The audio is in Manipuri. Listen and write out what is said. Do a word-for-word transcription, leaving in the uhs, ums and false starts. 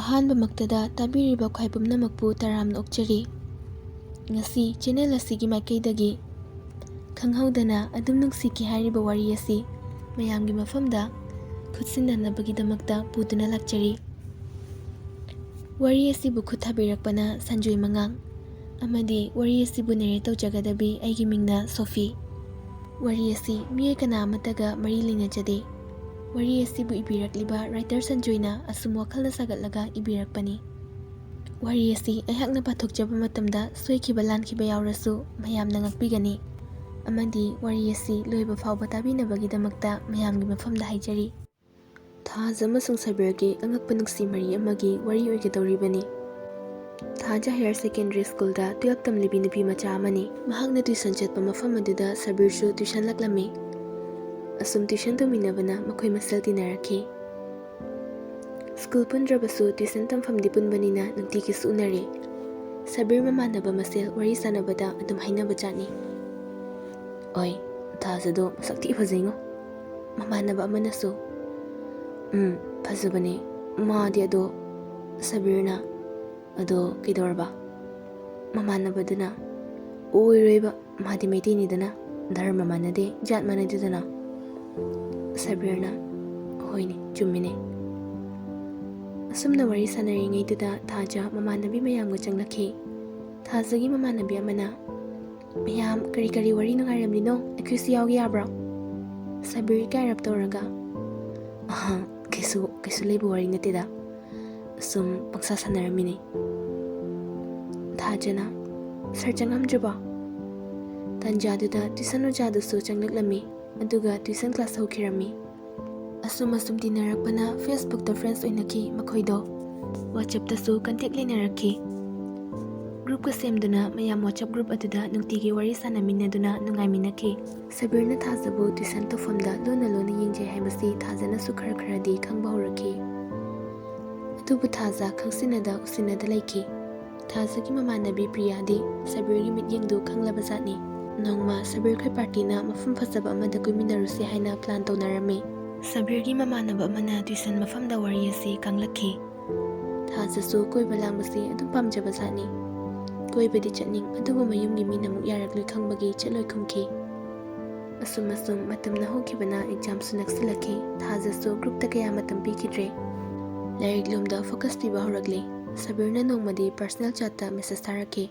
ꯑꯍꯥꯟꯕꯃꯛꯇꯗ ꯇꯥꯕꯤꯔꯤꯕ ꯈ꯭ꯋꯥꯏ ꯄꯨꯝꯅꯃꯛꯄꯨ ꯇꯔꯥꯝꯅ ꯑꯣꯛꯆꯔꯤ꯫ ꯉꯁꯤ ꯆꯦꯅꯦꯜ ꯑꯁꯤꯒꯤ ꯃꯥꯏꯀꯩꯗꯒꯤ ꯈꯪꯍꯧꯗꯅ ꯑꯗꯨꯝ ꯅꯨꯡꯁꯤꯈꯤ ꯍꯥꯏꯔꯤꯕ ꯋꯥꯔꯤ ꯑꯁꯤ ꯃꯌꯥꯝꯒꯤ ꯃꯐꯝꯗ ꯈꯨꯠꯁꯤꯟꯅꯅꯕꯒꯤꯗꯃꯛꯇ ꯄꯨꯗꯨꯅ ꯂꯥꯛꯆꯔꯤ꯫ ꯋꯥꯔꯤ ꯑꯁꯤꯕꯨ ꯈꯨꯠ ꯊꯥꯕꯤꯔꯛꯄꯅ ꯁꯟꯖꯣꯏ ꯃꯉꯥꯡ, ꯑꯃꯗꯤ ꯋꯥꯔꯤ ꯑꯁꯤꯕꯨ ꯅꯦꯔꯦꯠ ꯇꯧꯖꯒꯗꯕꯤ ꯑꯩꯒꯤ ꯃꯤꯡꯅ ꯁꯣꯐꯤ꯫ ꯋꯥꯔꯤ ꯑꯁꯤ ꯃꯤꯑꯣꯏ ꯀꯅꯥ ꯑꯃꯠꯇꯒ ꯃꯔꯤ ꯂꯩꯅꯖꯗꯦ꯫ ꯋꯥꯔꯤ ꯑꯁꯤꯕꯨ ꯏꯕꯤꯔꯛꯂꯤꯕ ꯔꯥꯏꯇꯔ ꯁꯟꯖꯣꯏꯅ ꯑꯁꯨꯝ ꯋꯥꯈꯜꯅ ꯁꯥꯒꯠꯂꯒ ꯏꯕꯤꯔꯛꯄꯅꯤ꯫ ꯋꯥꯔꯤ ꯑꯁꯤ ꯑꯩꯍꯥꯛꯅ ꯄꯥꯊꯣꯛꯆꯕ ꯃꯇꯝꯗ ꯁꯣꯏꯈꯤꯕ ꯂꯥꯟꯈꯤꯕ ꯌꯥꯎꯔꯁꯨ ꯃꯌꯥꯝꯅ ꯉꯥꯛꯄꯤꯒꯅꯤ, ꯑꯃꯗꯤ ꯋꯥꯔꯤ ꯑꯁꯤ ꯂꯣꯏꯕ ꯐꯥꯎꯕ ꯇꯥꯕꯤꯅꯕꯒꯤꯗꯃꯛꯇ ꯃꯌꯥꯝꯒꯤ ꯃꯐꯝꯗ ꯍꯥꯏꯖꯔꯤ꯫ ꯊꯥꯖ ꯑꯃꯁꯨꯡ ꯁꯕꯤꯔꯒꯤ ꯑꯉꯛꯄ ꯅꯨꯡꯁꯤ ꯃꯔꯤ ꯑꯃꯒꯤ ꯋꯥꯔꯤ ꯑꯣꯏꯒꯗꯧꯔꯤꯕꯅꯤ꯫ ꯊꯥꯖ ꯍꯥꯌꯔ ꯁꯦꯀꯦꯟꯗꯔꯤ ꯁ꯭ꯀꯨꯜꯗ ꯇꯨꯌꯦꯜꯞ ꯇꯝꯂꯤꯕꯤ ꯅꯨꯄꯤ ꯃꯆꯥ ꯑꯃꯅꯤ꯫ ꯃꯍꯥꯛꯅ ꯇ꯭ꯌꯨꯁꯟ ꯆꯠꯄ ꯃꯐꯝ ꯑꯗꯨꯗ ꯁꯕꯤꯔꯁꯨ ꯇ꯭ꯌꯨꯁꯟ ꯂꯥꯛꯂꯝꯃꯤ꯫ ꯑꯁꯨꯝ ꯇ꯭ꯌꯨꯁꯟ ꯇꯧꯃꯤꯟꯅꯕꯅ ꯃꯈꯣꯏ ꯃꯁꯦꯜ ꯇꯤꯟꯅꯔꯛꯈꯤ꯫ School ꯄꯨꯟꯗ꯭ꯔꯕꯁꯨ tuition ꯇꯝꯐꯝꯗꯤ ꯄꯨꯟꯕꯅꯤꯅ ꯅꯨꯡꯇꯤꯒꯤꯁꯨ ꯎꯅꯔꯤ꯫ ꯁꯕꯤꯔ ꯃꯃꯥꯟꯅꯕ ꯃꯁꯦꯜ ꯋꯥꯔꯤ ꯁꯥꯟꯅꯕꯗ ꯑꯗꯨꯝ ꯍꯥꯏꯅꯕ ꯖꯥꯠꯅꯤ꯫ "ꯑꯣꯏ, ꯊꯥꯖꯗꯣ ꯃꯁꯛ ꯊꯤ ꯐꯖꯩꯉꯣ꯫ ꯃꯃꯥꯟꯅꯕ ꯑꯃꯅꯁꯨ, "ꯎꯝ, ꯐꯖꯕꯅꯦ ꯃꯥꯗꯤ꯫ ꯑꯗꯣ ꯁꯕꯤꯔꯅ?" "ꯑꯗꯣ ꯀꯩꯗꯧꯔꯕ?" ꯃꯃꯥꯟꯅꯕꯗꯨꯅ, "ꯑꯣꯏꯔꯣꯏꯕ, ꯃꯥꯗꯤ ꯃꯩꯇꯩꯅꯤꯗꯅ, ꯙꯔꯃ ꯃꯥꯟꯅꯗꯦ, ꯖꯥꯠ ꯃꯥꯟꯅꯗꯦꯗꯅ꯫" ꯁꯕꯤꯔꯅ, "ꯍꯣꯏꯅꯦ, ꯆꯨꯝꯃꯤꯅꯦ꯫" ꯑꯁꯨꯝꯅ ꯋꯥꯔꯤ ꯁꯥꯟꯅꯔꯤꯉꯩꯗꯨꯗ ꯊꯥꯖ ꯃꯃꯥꯟꯅꯕꯤ ꯃꯌꯥꯝꯒ ꯆꯪꯂꯛꯈꯤ꯫ ꯊꯥꯖꯒꯤ ꯃꯃꯥꯟꯅꯕꯤ ꯑꯃꯅ, "ꯃꯌꯥꯝ ꯀꯔꯤ ꯀꯔꯤ ꯋꯥꯔꯤ ꯅꯨꯡꯉꯥꯏꯔꯝꯂꯤꯅꯣ? ꯑꯩꯈꯣꯏꯁꯨ ꯌꯥꯎꯒꯦ ꯌꯥꯕ꯭ꯔꯣ?" ꯁꯕꯤꯔ ꯏꯀꯥꯏꯔꯞ ꯇꯧꯔꯒ, "ꯑꯍ, ꯀꯩꯁꯨ, ꯀꯩꯁꯨ ꯂꯩꯕ ꯋꯥꯔꯤ ꯅꯠꯇꯦꯗ꯫ ꯁꯨꯝ ꯄꯪꯁꯥ ꯁꯥꯟꯅꯔꯝꯃꯤꯅꯤ꯫" ꯊꯥꯖꯅ, "ꯁꯥꯔ ꯆꯪꯉꯝꯗ꯭ꯔꯤꯕꯣ?" ꯇꯟꯖꯥꯗꯨꯗ ꯇ꯭ꯌꯨꯁꯟ ꯑꯣꯖꯥꯗꯨꯁꯨ ꯆꯪꯂꯛꯂꯝꯃꯤ, ꯑꯗꯨꯒ ꯇ꯭ꯌꯨꯁꯟ ꯀ꯭ꯂꯥꯁ ꯍꯧꯈꯤꯔꯝꯃꯤ꯫ ꯑꯁꯨꯝ ꯑꯁꯨꯝ ꯇꯤꯟꯅꯔꯛꯄꯅ ꯐꯦꯁꯕꯨꯛꯇ ꯐ꯭ꯔꯦꯟꯁ ꯑꯣꯏꯅꯈꯤ ꯃꯈꯣꯏꯗꯣ꯫ ꯋꯥꯆꯞꯇꯁꯨ ꯀꯟꯇꯦꯛ ꯂꯩꯅꯔꯛꯈꯤ꯫ ꯒ꯭ꯔꯨꯞꯀ ꯁꯦꯝꯗꯨꯅ ꯃꯌꯥꯝ ꯋꯥꯆꯞ ꯒ꯭ꯔꯨꯞ ꯑꯗꯨꯗ ꯅꯨꯡꯇꯤꯒꯤ ꯋꯥꯔꯤ ꯁꯥꯟꯅꯃꯤꯟꯅꯗꯨꯅ ꯅꯨꯡꯉꯥꯏꯃꯤꯟꯅꯈꯤ꯫ ꯁꯕꯤꯔꯅ ꯊꯥꯖꯕꯨ ꯇ꯭ꯌꯨꯁꯟ ꯇꯧꯐꯝꯗ ꯂꯣꯟꯅ ꯂꯣꯟꯅ ꯌꯦꯡꯖꯩ ꯍꯥꯏꯕꯁꯤ ꯊꯥꯖꯅꯁꯨ ꯈꯔ ꯈꯔꯗꯤ ꯈꯪꯕ ꯍꯧꯔꯛꯈꯤ꯫ ꯑꯗꯨꯕꯨ ꯊꯥꯖ ꯈꯪꯁꯤꯟꯅꯗ ꯎꯁꯤꯟꯅꯗ ꯂꯩꯈꯤ꯫ ꯊꯥꯖꯒꯤ ꯃꯃꯥꯟꯅꯕꯤ ꯄ꯭ꯔꯤꯌꯥꯗꯤ ꯁꯕꯤꯔꯒꯤ ꯃꯤꯠꯌꯦꯡꯗꯨ ꯈꯪꯂꯕ ꯖꯥꯠꯅꯤ꯫ ꯅꯣꯡꯃ ꯁꯕꯤꯔ ꯈꯣꯏ ꯄꯥꯔꯇꯤꯅ ꯃꯐꯝ ꯐꯖꯕ ꯑꯃꯗ ꯀꯣꯏꯃꯤꯟꯅꯔꯨꯁꯦ ꯍꯥꯏꯅ ꯄ꯭ꯂꯥꯟ ꯇꯧꯅꯔꯝꯃꯤ꯫ ꯁꯕꯤꯔꯒꯤ ꯃꯃꯥꯟꯅꯕ ꯑꯃꯅ ꯇ꯭ꯌꯨꯁꯟ ꯃꯐꯝꯗ ꯋꯥꯔꯤ ꯑꯁꯤ ꯀꯪꯂꯛꯈꯤ꯫ ꯊꯥꯖꯁꯨ ꯀꯣꯏꯕ ꯂꯥꯡꯕꯁꯤ ꯑꯗꯨꯝ ꯄꯥꯝꯖꯕ ꯖꯥꯠꯅꯤ꯫ ꯀꯣꯏꯕꯗꯤ ꯆꯠꯅꯤꯡ, ꯑꯗꯨꯕꯨ ꯃꯌꯨꯝꯒꯤ ꯃꯤꯅ ꯑꯃꯨꯛ ꯌꯥꯔꯛꯂꯣꯏ ꯈꯪꯕꯒꯤ ꯆꯠꯂꯣꯏ ꯈꯨꯝꯈꯤ꯫ ꯑꯁꯨꯝ ꯑꯁꯨꯝ ꯃꯇꯝꯅ ꯍꯧꯈꯤꯕꯅ ꯑꯦꯛꯖꯥꯝꯁꯨ ꯅꯛꯁꯤꯜꯂꯛꯈꯤ꯫ ꯊꯥꯖꯁꯨ ꯒ꯭ꯔꯨꯞꯇ ꯀꯌꯥ ꯃꯇꯝ ꯄꯤꯈꯤꯗ꯭ꯔꯦ꯫ ꯂꯥꯏꯔꯤꯛ ꯂꯣꯝꯗ ꯐꯣꯀꯁ ꯄꯤꯕ ꯍꯧꯔꯛꯂꯦ꯫ ꯁꯕꯤꯔꯅ ꯅꯣꯡꯃꯗꯤ ꯄꯔꯁꯅꯦꯜ ꯆꯥꯠꯇ ꯃꯦꯁꯦꯖ ꯊꯥꯔꯛꯈꯤ꯫